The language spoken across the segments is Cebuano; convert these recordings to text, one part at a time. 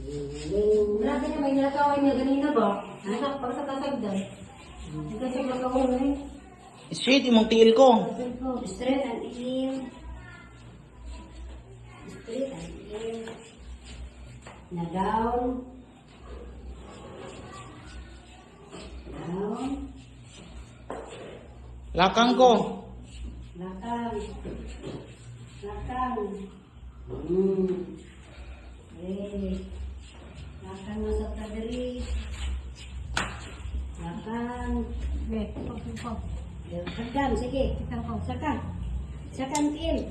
Grabe na may nilakaway niya ganina ba? Nasa pagsakasagdan. Hindi kasi magkaway eh. Straight imong tiil ko. Straight and in. Straight and in. Na down. Down. Lakang ko. Lakang. Lakang. Eh. Lakang na sa tadiri. Lakang. Be, pag Hagdan, sige. Saka. Saka ang tiil.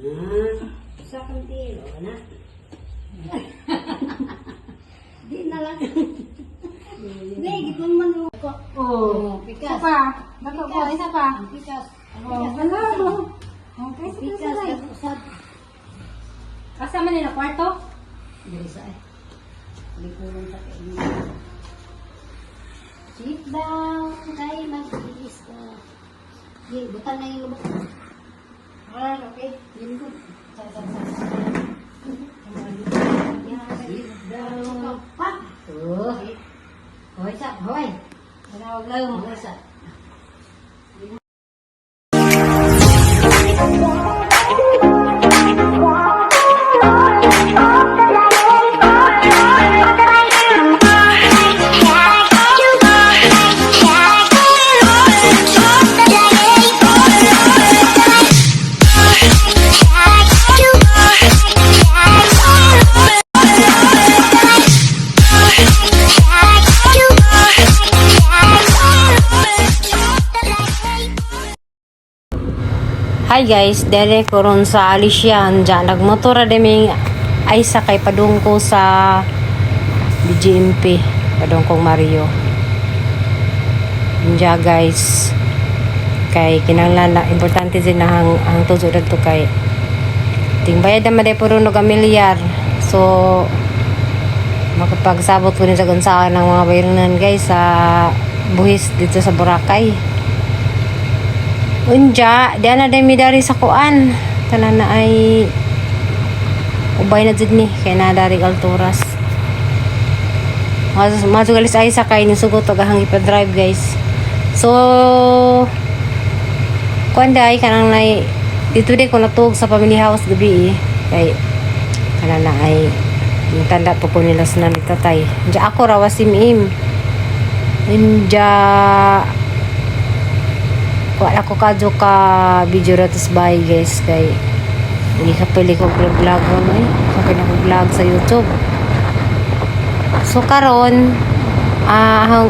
Ah, saka ang tiil. O, na. Di na lang. Hindi, gipon man mo. Oh, pikas. Isa pa. Bako ko, isa pa. Ang pikas. Ang Oh, pikas. wala. Okay, sige, Pikas. sige. Usab. Kasama nila kwarto? Dili sa eh. Likulong sa kayo. Sit down. Kay mag-iis ka. Di, butan na yung lubok. Ah, okay. Yun ko. Sa, sa, sa. Sit down. Pa! Oh. Hoy sa, hoy. Wala, wag lang. Hoy sa. Hi guys, dere ko ron sa Alicia. Diyan, nagmotor na diming ay sakay padung ko sa BGMP. Padung kong Mario. Diyan guys, kay kinahanglan na importante din na ang tuzo dadto kay tingbayad naman day puro og milyar. So makapagsabot ko ni sa gunsaan ng mga bayronan guys sa buhis dito sa Boracay. Unja, di na day mi dari sa kuan. Kana na ay ubay na jud ni kay na dari alturas. Mas masugalis ay sakay ni sugot og ahang ipa-drive guys. So kuan day kanang nay dito day ko natuog sa family house gabi eh. Kay kana na ay tanda po ko nila sa nani tatay. Unja ako rawa simim. Unja wala ko kadyo ka video ra tas bahay guys kay hindi ka pili ko vlog vlog mo eh. Kapil ako vlog sa YouTube. So karon hang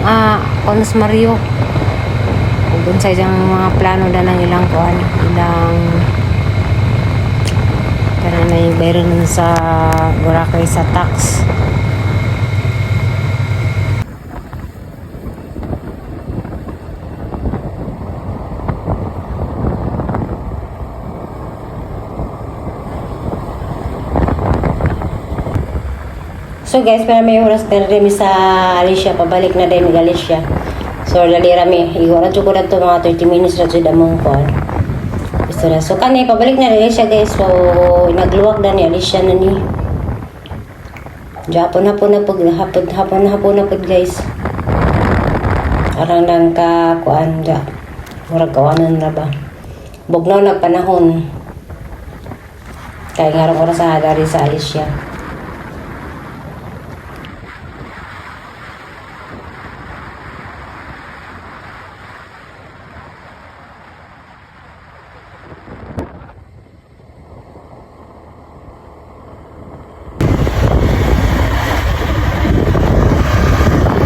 konos Mario. Ug unsay diyang mga plano na ng ilang kuan, ilang kanang na yung bayroon nun sa Boracay sa tax. So guys, pero may oras na rin sa Alicia, pabalik na din ng Alicia. So dali rami, igora jud ko na to mga 30 minutes ra jud among kuan. Gusto na. So kani pabalik na rin siya guys. So nagluwag na ni Alicia na ni. Japon hapon na pag hapon hapon hapon na pud guys. Arang nang ka kuan ja. Murag kawanan ra ba. Bugnaw nagpanahon. Kay ngarong oras sa dari sa Alicia.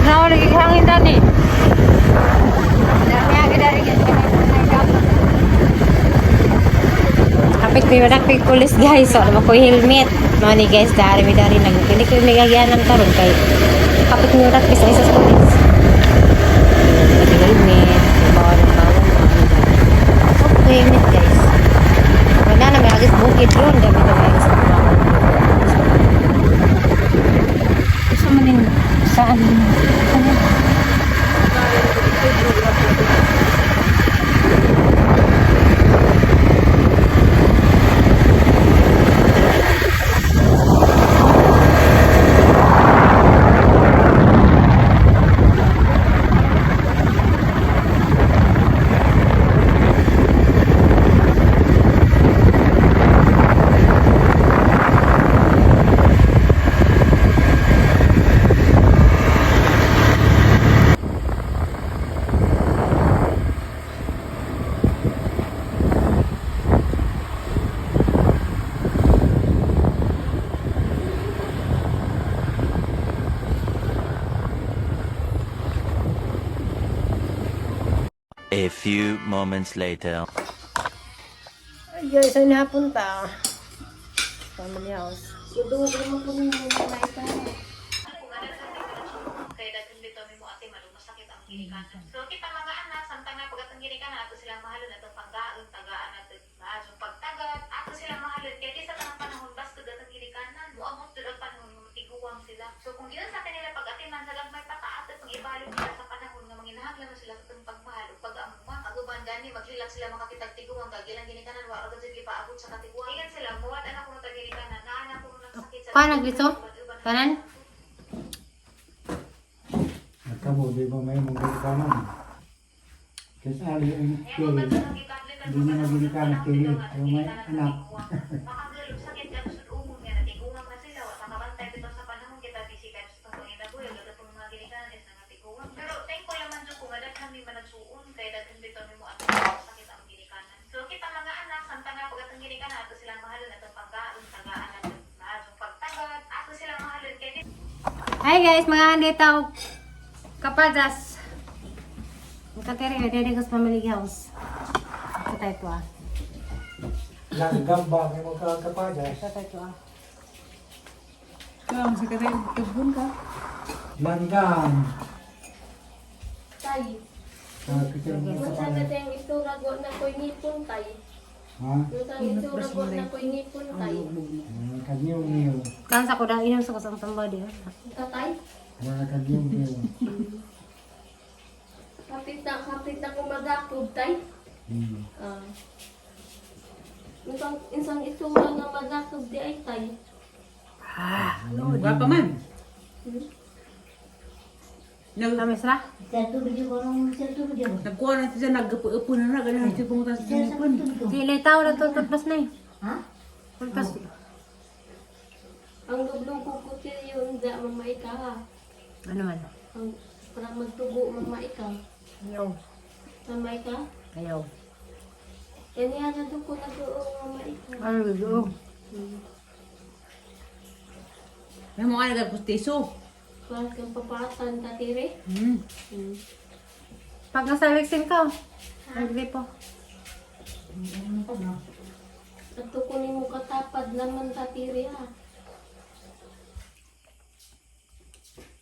Nawa lagi hangin tadi. Kapit may madak pulis guys. So, alam ko helmet. Mga ni guys, dari mi dari nag hindi ko may gagyanan karon kay kapit mi madak sa isa sa pulis. Nag helmet, bawal bawal. So, helmet guys. Wala na may agis bukid yun, dami na may agis bukid. Gusto mo din saan? Ano? A few moments later. Ay guys, saan napunta? Family house. Kay daghan bitaw nimo ate malo masakit ang ginikanan. So kita mga anak samtang na pag atong ginikanan ato silang mahalon atong panggaon tagaan ato maadjong pagtagat ato silang mahalon kay di sa tanang panahon bastod atong ginikanan moabot jud ang panahon nga matiguang sila. So kung giyon sa kanila pag-atiman sa gagmay pa ato pang ibalog nila sa panahon nga manginahanglan na sila sa atong pagmahal ug pag-amuma. Aguban gani maghilak sila makakitag tiguang kag ilang ginikanan wa ra gud gipaabot sa katiguang. Ingan sila muwat anak kuno tag ginikanan naa na kuno nagsakit sa Paano dito? Tanan? Nagkamo, di ba may mong ginikanan? Kasi ali ang kili. Hindi na maginikanan kili. Pero may anak. Makagalog sakit ka sa umong nga natiguang na sila wa makabantay bitaw sa panahon kita busy ka sa itong panginabuhi ug atong mga ginikanan is nangatiguang. Pero thankful naman jud ko nga daghan mi managsuon kay daghan bitaw nimo ato sakit ang ginikanan. So kita mga anak samtang na pag atong ginikanan ato silang mahalon atong panggaon tagaan ato maadjong pagtagat ato silang mahalon kay di Hi guys, mga andito. Kapadas. Makatiri ka dito sa family house. Ito tayo to ah. Langgam ba may magkakapadas? Ito tayo to ah. Langgam. Tay, Kita mo unsa kapadas. na tayong istura go na ko'y ngipon tay. Ha? Unsa ang istura go na ko'y ngipon tay. Kagniw-niw. Kan sa kuda inom sa kusang tambadi ah. Unsa tay? Wala kagniw-niw. Kapit na kumadakob tay. Ah. Unsang unsang istura nga madakob di ay tay. Gwapa man. Nag Tamis ra? Nagkuha na siya, naggapo-upo na na, ganyan siya pumunta sa sinipon. Dili tao na to tutbas na eh. Ha? Tutbas. Ang luglong ko ko yun da mama ika ha. Ano man? Ang para magtugo mama ika. Ayaw. Mama ika. Ayaw. Yan yan na ko nag-uong mama ika. Ano gusto? May mga nagpustiso. Para kang papatan tatire. Pag nasa Alexin ka, nagripo. Ato ko nimo katapad laman tatire ha.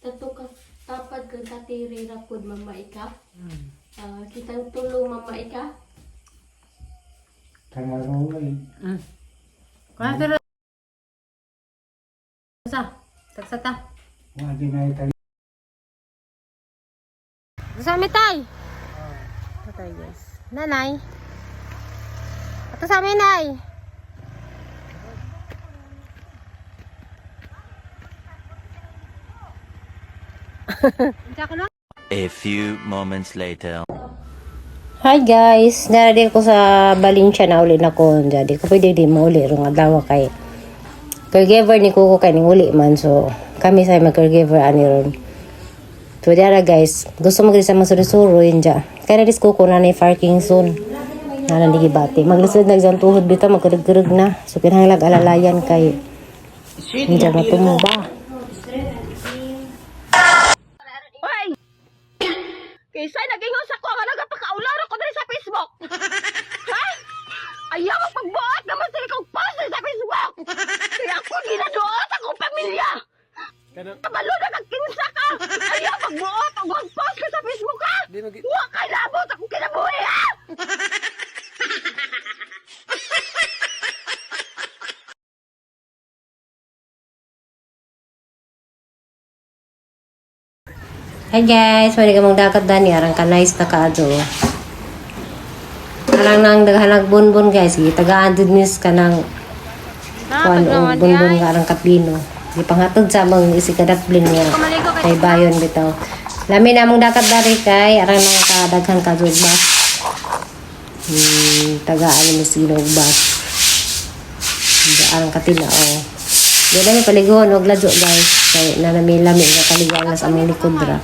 Tato ka tapad kang tatire ra pod mama ika. Ah, kitang tulong mama ika. Tangaroy. Kuha sila. Sa, tagsata. Wala din ay tali. Sa amin tay. Ito tayo guys. Nanay. Ito sa amin nay. A few moments later. Hi guys! Narating ko sa Valencia na uli na ko. Di ko pwede di mauli rong adlaw kay caregiver ni Kuko kay ning uli man. So kami sa mag caregiver ani ron. So dara guys, gusto mo sa mga suro yun dya. Kaya na dis Kuko na ni Parkinson. Na nang gibati. Maglisod na isang tuhod bitaw magkurug-kurug na. So kinahanglan alalayan kay Straight hindi imong tiil ko. matumba. Kaysa nagingon sa ko nga nagapakaularo ko diri sa Facebook. Ha? Ayaw ang pagbuot naman sila kong post sa Facebook. Kaya ako ginaduot akong pamilya. Kabalo na kag kinsa ka. Ayaw pagbuot og mag-post ka sa Facebook ha. Wa kay labot akong kinabuhi ha. Hi guys, pwede ka mong dagat dani arang ka nice na kaadto. Arang nang daghanag bonbon guys, gitagaan jud nis kanang kuan og bonbon nga arang kapino. Gipanghatod sa among isi kadaplin niya kay bayon bitaw. Lami na among dagat dani kay arang nang kadaghan ka jud bus. Tagaan ni Ginoo bus. Arang katina oh. Di na mi paliguon og ladyo guys kay nanami lami nga kaliguan na sa among likod ra.